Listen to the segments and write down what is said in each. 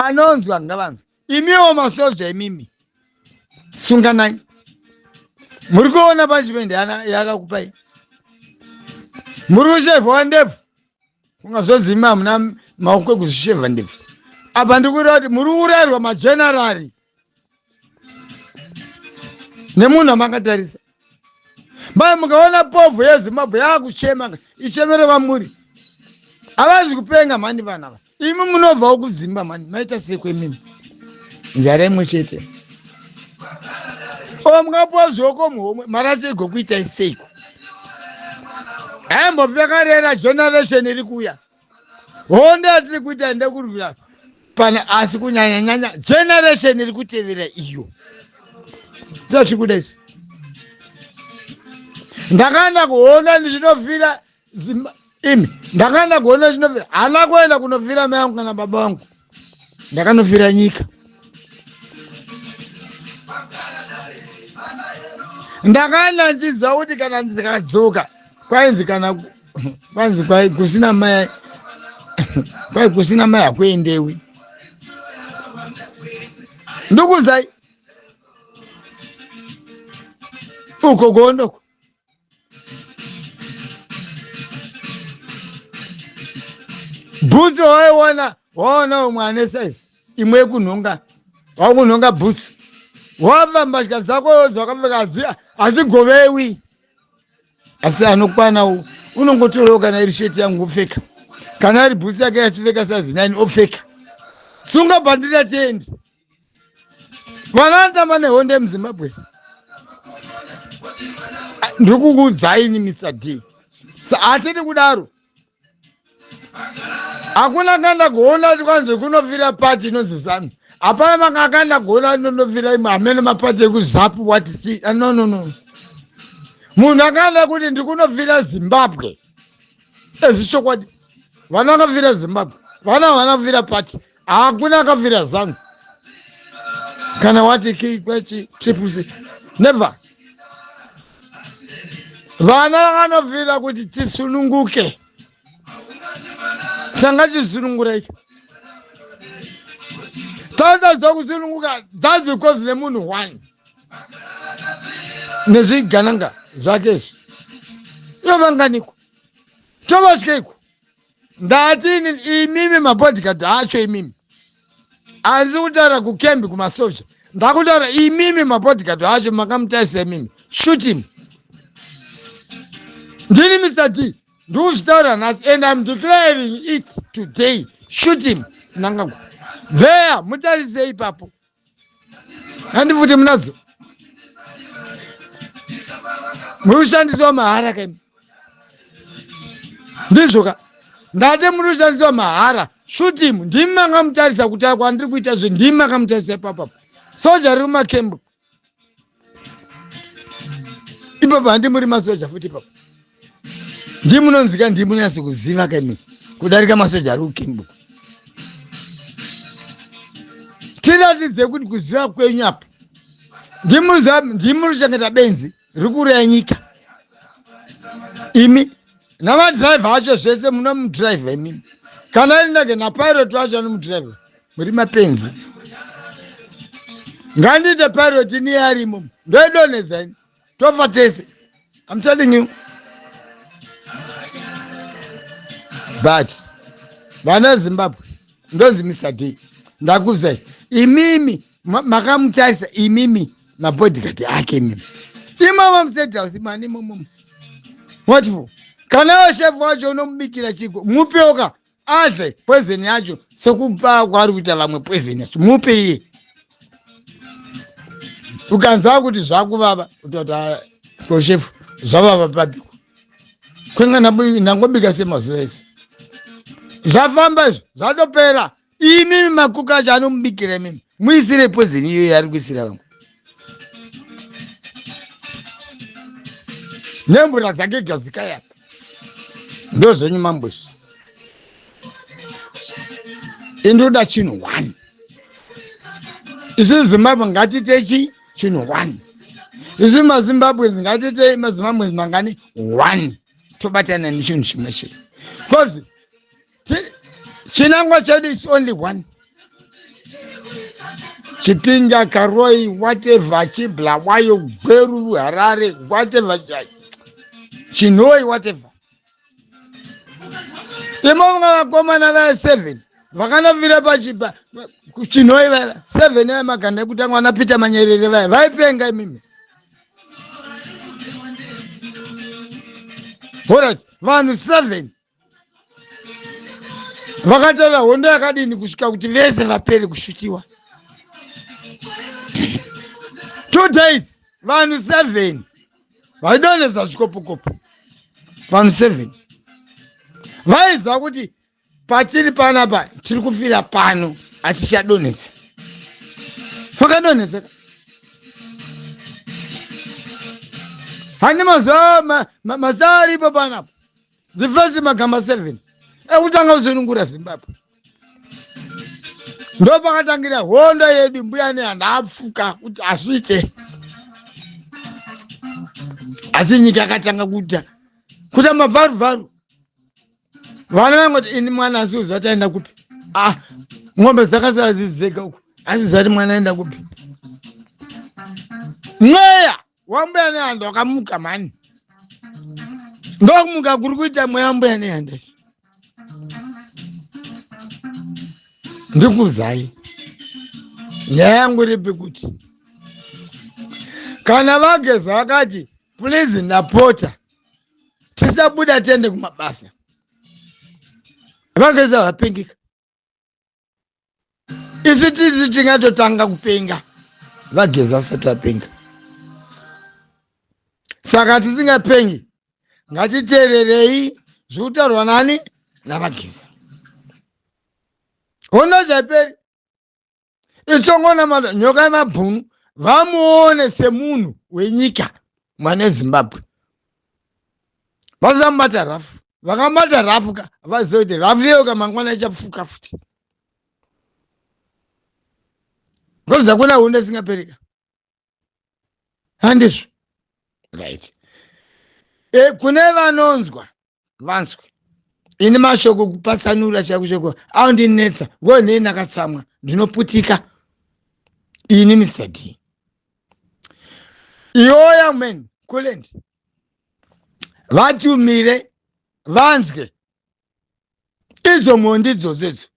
Vanonzwa ngavanzwa. Imiwo masoja imimi sunganai. Muri kuona punishment yakakupai. Muri kushevha ndebvu. Kungazozima hamuna maoko ekuzvishevha ndebvu. Apa ndiri kureva kuti muri kuurayirwa magenerari nemunhu amakatarisa. Mai mukaona povho yeZimbabwe yakuchema ichemere vamuri. Havazi kupenga mhani vana ava. Imi munobvawo kudzimba mhani maita sei kwemimi? Nzara imwe chete. O mungapuwa zvioko muhomwe maracho igokuitai seiko? Haimbofi yakarera generation iri kuuya. Hondo yatiri kuita ndekurwira pana asi kunyanya nyanya generation iri kutevera iyo. Zvatiri kuda isi. Ndakaenda kuona ndichinofira imi ndakaenda kuona ndichinofira hana kuenda kunofira mai angu kana baba vangu ndakanofira nyika. Ndakaenda ndichiziva kuti kana ndikadzoka kwainzi kana kwanzi kwai kusina mai kwai kusina mai hakuendewi. Ndikuzai uko gondoko bhutsu waiona waona umwe ane size imwe yekunhonga wakunhonga bhutsu wava mbatya dzako dzakapfeka hadzigovewi asi anokwana unongotorewo kana iri sheti yangu opfeka kana iri bhutsu yake yachipfeka size 9 opfeka sunga bhandira tiendi. Vana vanotamba nehondo yemuZimbabwe. Ndiri kukuudzai ini Mr D. So hatidi kudaro. Hakuna kana kuona kwanzi kunofira party inonzi ZANU. Hapana makakanda kuona inonofira imwe hamene mapati ekuZAPU what chi. No no no. Munhu akaenda kuti ndiri kunofira Zimbabwe. Ezvi chokwadi. Vana vakafira Zimbabwe. Vana havana kufira party. Hakuna akafira ZANU. Kana wati ki kwechi triple C. Never. Vana vakanofira kuti tisununguke. Sanga tisunungurei. Totadza kusununguka that's because nemunhu one. Nezvigananga zvake izvi. Ivo vanganiko. Tovatyeiko. Ndati imimi mabodyguard acho imimi. Hanzi kutaura kukembi kumasoja. Ndakutaura imimi mabodyguard acho makamutarisa imimi. Shoot him. Ndini Mr D. Ndikuzvitaura nhasi and I'm declaring it today. Shoot him. Mnangagwa. There mutarise ipapo. Handifuti munadzo. Muri kushandiswa mahara kaimi. Ndizvo ka. Ndati muri kushandiswa mahara. Shoot him. Ndimi makamutarisa kuti kwandiri kuita zve ndimi makamutarisa ipapo. Soja riri kumakembu. Ipapo handi muri masoja futi ipapo. Ndimi munonzika ndimi munonyatso kuziva kaimi kudarika masoja ari kukembu. Tiratidze kuti kuziva kwenyu apa. Ndimi munochengeta benzi riri kuuraya nyika. Imi namadhiraivha acho zvese munomudhiraivha imimi. Kana iri ndege napilot wacho anomudhiraivha. Muri mapenzi. Ngandiite pilot ini arimo. Ndoidonhedza ini. Tofa tese. I'm telling you. But vana Zimbabwe ndonzi Mr D. Ndakuzai imimi makamutarisa imimi mabodyguard ake imimi. Imomo mustate house mani imomo. What for? Kana iwe chef wacho unomubikira chiko mupewo ka adle poison yacho sekupa kwaari kuita vamwe poison yacho mupe iye. Ukanzwa kuti zvakuvava utoti ko chef zvavava papiko kwenga ndangobika semazuva ese zvafamba izvo zvatopera. Imimi makuka acho anomubikira imimi muisire poison iyoyo yaari kuisira vamwe nemvura dzake gazika yapa ndozvenyu mambo izvi. Indoda chinhu one. Isu Zimbabwe ngatiite chi chinhu one. Isu maZimbabweans ngatiite maZimbabweans mangani one. Tobatana nechinhu chimwe chete. Because chinangwa chedu is only one. Chipinga, Karoi, whatever, Chibulawayo, Gweru, Harare, whatever, Chinhoyi, whatever. Imo vakomana vaya 7 vakanofira pachipa kuChinhoyi vaya 7 vaya maganda ekutanga vana Peter Manyerere vaya vaipenga imimi. Alright, vanhu 7 vakataura hondo yakadini kusvika kuti vese vapere kushutiwa. 2 days vanhu 7 vaidonhedza zvikopokopo. Vanhu 7 vaiziva kuti patiri panapa tiri kufira pano, hatichadonhedza. Vakadonhedzeka hani mazuva aripo panapa, the first magamba 7 ekutanga kusunungura Zimbabwe, ndo pakatangira hondo yedu. Mbuya Nehanda apfuka kuti asvike, asi nyika yakatanga kuita kuita mavharuvharu. Vana vangoti ini mwana asi uzati aenda kupi? Ah, ng'ombe dzakasara dzidzega uku, asi zati mwana aenda kupi? Mweya wambuya Nehanda wakamuka mani, ndokumuka kuri kuita mweya wambuya Nehanda. Ndikuzai nyaya yangu iripi kuti kana vaGeza vakati please, ndapota, tisabuda tiende kumabasa, vaGeza vapengika. Isu tisi tingatotanga kupenga vaGeza asati vapenga. Saka tisingapengi, ngatiteererei zvekutaurwa nani navaGeza. Hondo chaiperi itsongona nyoka yemabhunu, vamuone semunhu wenyika mwana weZimbabwe. Vasamubata rafu, vakamubata rafu ka, vazive kuti rafu iyo kamangwana ichapfuka futi, because hakuna hondo isingapereka, handizvo? Right. Kune vanonzwa vanzwe ini mashoko kupatsanura chaiko chaiko aundinetsa ngo nei ndakatsamwa, ndinoputika ini. Mr D, iyoya man kulendi vatumire vanzwe idzo mhondi idzodzo idzo,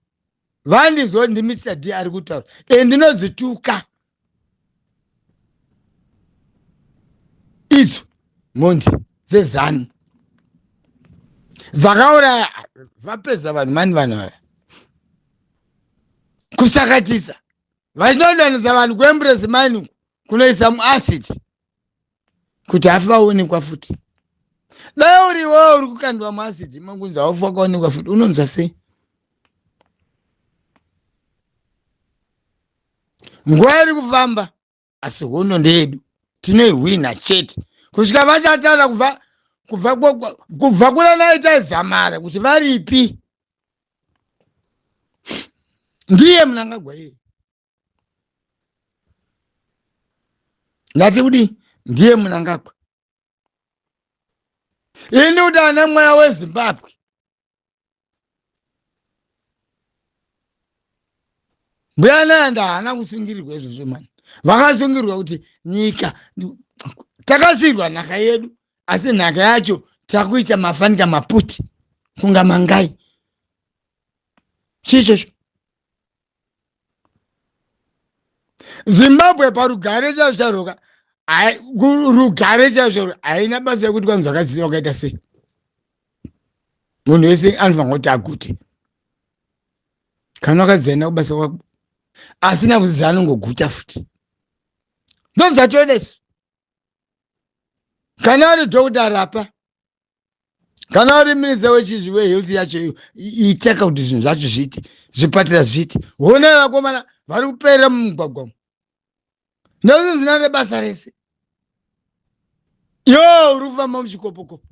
vandinzwa ndi Mr D ari kutaura e ndinodzituka idzo mhondi dzeZANU dzakauraya, vapedza vanhu mani. Vanhu vaya kusakatisa vachinodonhedza vanhu kuEmbrace Mine, kunoisa muacid kuti hafi vaonekwa futi. Dai uriwo uri kukandwa muacid makunzi haufi wakaonekwa futi, unonzwa sei? Nguva iri kufamba, asi hondo ndeyedu, tinoihwina chete kusvika vachatara kubva kuna naita Zamara kuti varipi. Ndiye Mnangagwa iye, ndati kudi ndiye Mnangagwa. Ini kuti ana mweya weZimbabwe, mbuya Nehanda haana kusungirirwa izvozvo mani. Vakasungirwa kuti nyika takasiyirwa nhaka yedu, asi nhaka yacho takuita mafanika maputi kunga mangai. Chii ichocho? Zimbabwe parugare chaizvo, rugare chaizvo, haina basa yekuti kwanzi zvakadziva wakaita sei. Munhu wese anofanira kuti agute kana wakazienda kubasa kwako, asina kuziva anongoguta futi. Ndozvatoda isu. Kana ari dhokota, arapa. Kana uri minista wechizvi wehealth yacho iyo, iteka kuti zvinhu zvacho zviite, zvipatara zviite. Honai vakomana vari kuperera mumugwagwa umu, ndozvinzina nebasa rese. Yo uri kufamba muchikopokopo,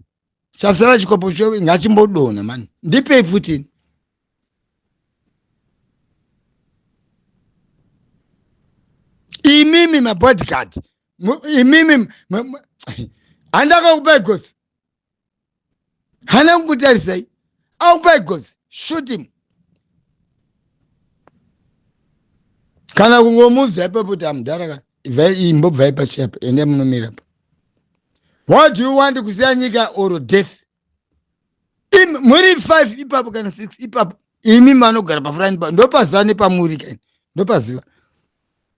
chasara chikopo cho ngachimbodonha mani, ndipei futi imimi mabodyguard imimi. Handakakupai gosi, hana kukutarisai, akupai gosi, shoot him. Kana kungomuudza ipapo kuti amudhara ka, ibvai, imbobvai pachiapa, ende munomira pa. What do you want, kusiya nyika or death? Muri 5 ipapo kana 6 ipapo, imi manogara pafurani pa, ndopaziva nepamuri kaini, ndopaziva.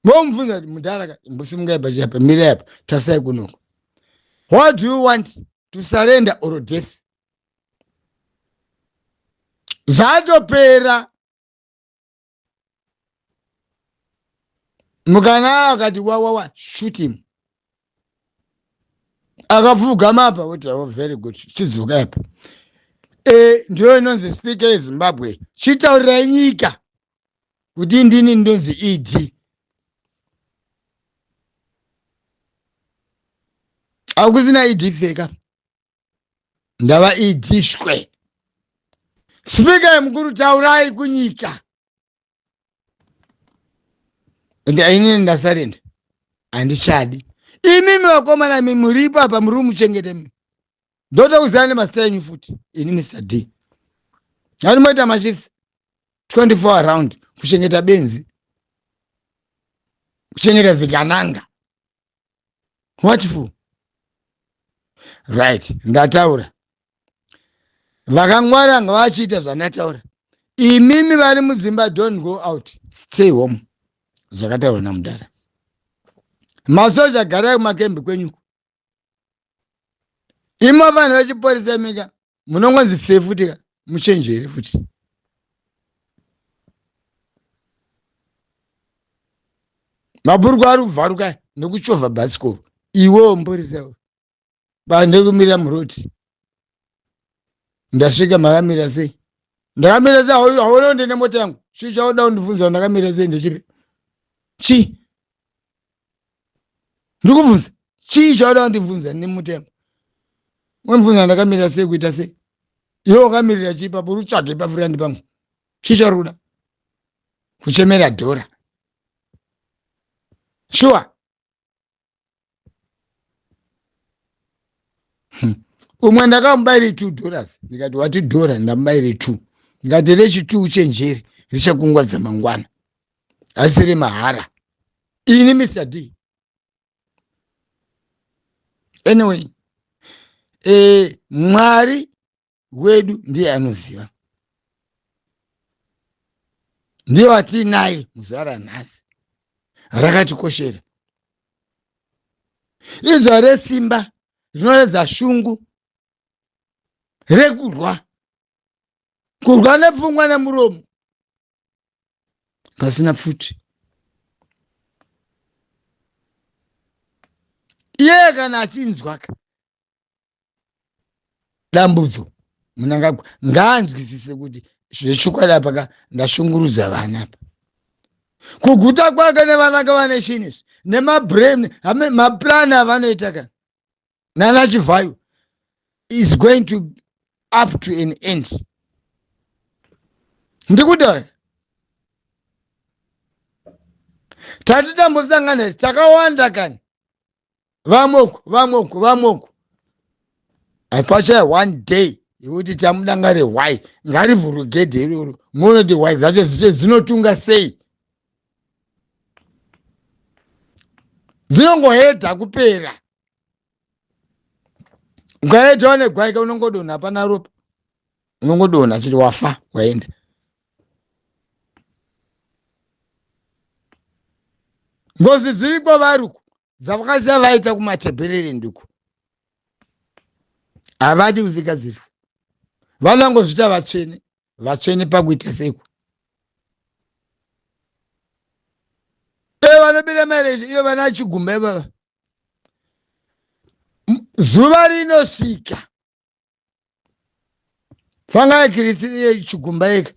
Momubvunza kuti mudhara ka, imbosimukai pachiapa, mirai apa, tasai kunoko. What do you want, to surrender or death? Zvatopera. Mukana akati wawawa, shoot him. Akapfugama apa kuti, oh, very good, chidzoka apa. Ndiyo inonzi speaker yeZimbabwe. Chitaurirai nyika kuti ndini ndonzi ED. Hakusina ED feka, ndava ED shwe. Speaker mukuru, taurai kunyika inini ndasurrender, handichadi. Imimi vakomana, mi muripo apa, muri kumuchengeta imi, ndoda kuziva nemazita enyu futi. Ini Mr D, ani moita machiefs 24 around kuchengeta benzi, kuchengeta zigananga, what for? Right, ndataura. Vakangwara ngavachiita zvandataura. Imimi vari mudzimba, don't go out, stay home, zvakataurwa namudhara. Masoja, garai kumakembi kwenyuko. Imo vanhu vechiporisa mika munongonzi fe futi ka, muchenjere futi. Mabhurukwa ari kubvaruka nekuchovha bhasikoro. Iwewo mupurisa, bandekumirira muroti, ndasvika, makamira sei? Ndakamira sei? Hauna ndine mota yangu. Chii chauda kundibvunza ndakamira sei? Ndechipi? Chii ndikubvunza? Chii chauda kundibvunza? Ndine mota yangu, wandibvunza ndakamira sei, kuita sei? Iwe wakamirira chii papo? Uri kutsvage pafurandi pangu? Chii chauri kuda kuchemera? Dhora, sure. Umwe ndakamubayire $2, ndikati wati dhora, ndamubayire 2, ndikati rechi 2 uchenjeri, richakungwadza mangwana, harisi remahara. Ini Mr D. Anyway, Mwari wedu ndiye anoziva, ndiye watiinaye muzuva ranhasi rakatikoshera. Izuva resimba rinoredza shungu rekurwa, kurwa nepfungwa nemuromo pasina pfuti. Iye kana achinzwaka Dambudzo Munangagwa, ngaanzwisise kuti zvechokwadi apa ka ndashungurudza vana apa. Kuguta kwake nevana ka vane chini nemabrain, maplan avanoita ka nana Chivhayo is going to up to an end. Ndikutaura tati tambosangana takawanda kani, vamwe uku, vamwe uku, vamwe uku. Hapachaya one day yekuti tamudanga rehwai ngarivhurwe gedhe iroro, muone kuti hwai dzacho dziche dzinotunga sei, dzinongohedha kupera. Ukaedhawo negwai ka, unongodonha, hapana ropa, unongodonha chiti wafa, waenda. Ngozi dziri kwavari uku dzavakasiya vaita kumatebherere nduku, havadi kuzigadzirisa, vanangozvita vatsvene. Vatsvene pakuita seiko? E vanobira mareji iyo, vana Chigumba ivava, zuva rinosvika fangai Kirisi Chigumba ega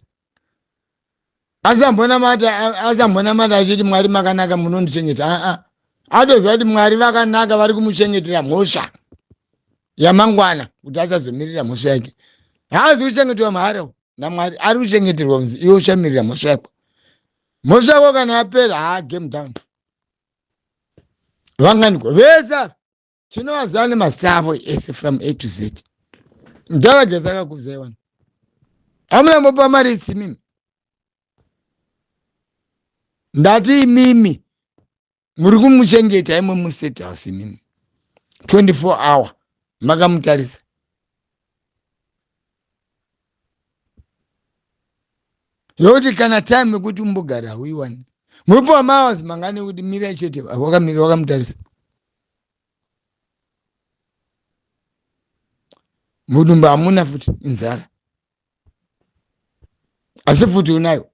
asambonamata achiti, "Mwari makanaka, munondichengeta." Aa, atoziva kuti Mwari vakanaka, vari kumuchengetera mhosva yamangwana kuti achazomirira mhosva yake. Haazi kuchengeterwa mahara naMwari, ari kuchengeterwa kunzi iwe uchamirira mhosva yako. Mhosva yako kana yapera, haa, game down. Vanganikwa vese, tinovaziva nemazita avo ese from A to Z. Ndavageza akakubvuzai wani, hamuna mbopa mari isimimi. Ndati imimi muri kumuchengeta imwe mustate house imimi 24 hour makamutarisa. Yokuti kana time yekuti umbogara hauiwani. Muripo mahours mangani ekuti mirai chete wakamira wakamutarisa. Mudumbu hamuna futi inzara. Asi futi unayo.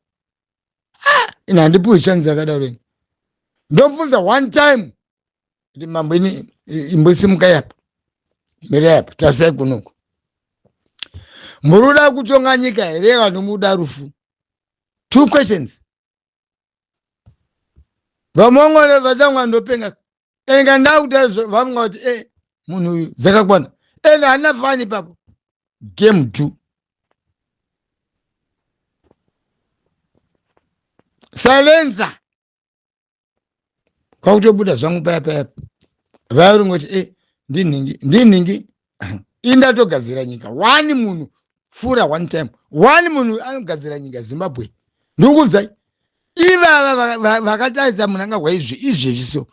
Ah, ini handipuwi chance yakadaro ini. Ndobvunza one time kuti mambo ini imbosimukai apa. Mirai apa, tarisai kunoku. Muruda kutonga nyika here vanomuda rufu? Two questions. Vamwe vachangwa ndopenga. Enga ndakuta vamwe kuti eh munhu uyu dzakakwana. Ende haana fani ipapo. Game two. Silencer. Kwakutobuda zvangu paya paya. Vairungoti eh ndinhingi ndinhingi indatogadzira nyika. One munhu pfuura one time. One munhu anogadzira nyika Zimbabwe. Ndikukuudzai. Ivava vakatarisa Mnangagwa izvi izvezvi so.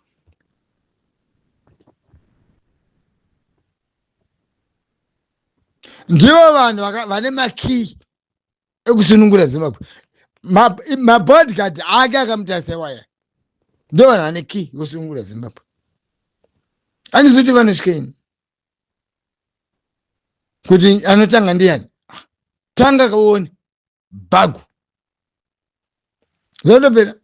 Ndivo vanhu vane makii ekusunungura Zimbabwe. Mabodyguard ake akamutarisa iwaya. Ndivo vanhu vane key yekusunungura Zimbabwe. Handisi kuti vanosvikeini. Kuti anotanga ndiyani? Tanga kauone. Bhagu. Zvotopera.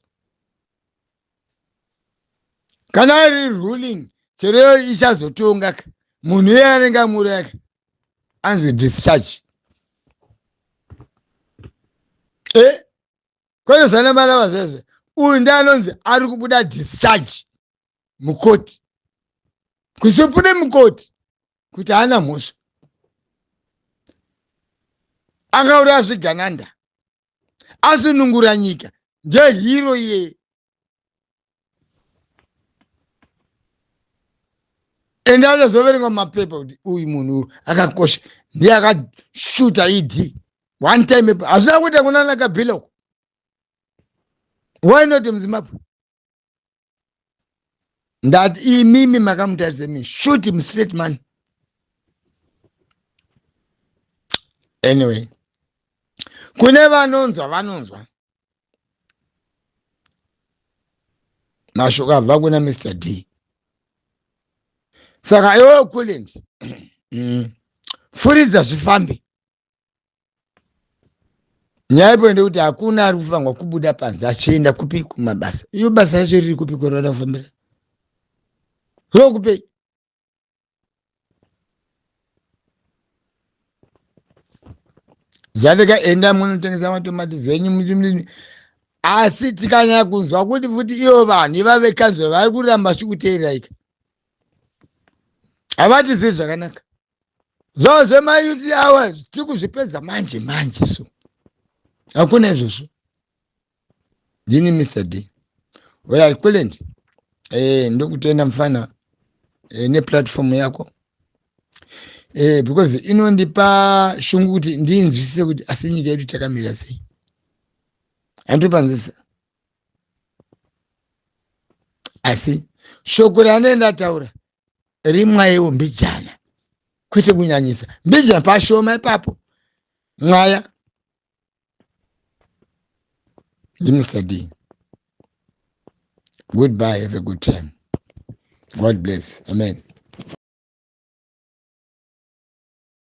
Kana ari ruling chero ichazotonga ka munhu iye anenge amuuraya ka anzi discharge. Eh, kwete zvana marava zvese. Uyu ndiye anonzi ari kubuda discharge mukoti. Kusipude mukoti kuti haana mhosva. Akauraya zvigananda. Asunungura nyika. Ndiye hero iyeye. Ende achazoverengwa mapepa kuti uyu munhu akakosha ndiye akashuta ED one time. Hazvina kuita kunana Kabila uko. Why not muZimbabwe? Ndati imimi makamutarisa imi, shoot him straight man. Anyway, kune vanonzwa vanonzwa mashoko abva kuna Mr D. Saka iwewe Kulend, furidza zvifambe. Nyaya ipo ndekuti hakuna ari kufanirwa kubuda panze achienda kupi kumabasa. Iyo basa racho riri kupi kwerada kufambira? Rokupei? Zvandika enda munotengesa matomati zenyu muchimudini. Asi tikanyanya kunzwa kuti futi ivo vanhu ivava vekanzuro vari kuramba vachikuteererai ka. Havatizivi zvakanaka. Zvavo zvemayuthi awa tiri kuzvipedza manje manje so. Hakuna izvozvo. Ndini Mr D. Well, Kulend, ndokutenda mfana neplatform yako. Because inondipa shungu kuti ndinzwisise kuti asi nyika yedu takamira sei. Handipanzisa. Asi shoko randinenge ndataura rimwayewo mbijana, kwete kunyanyisa. Mbijana pashoma ipapo. Mwaya. Ndi Mr D. Goodbye, have a good time. God bless. Amen.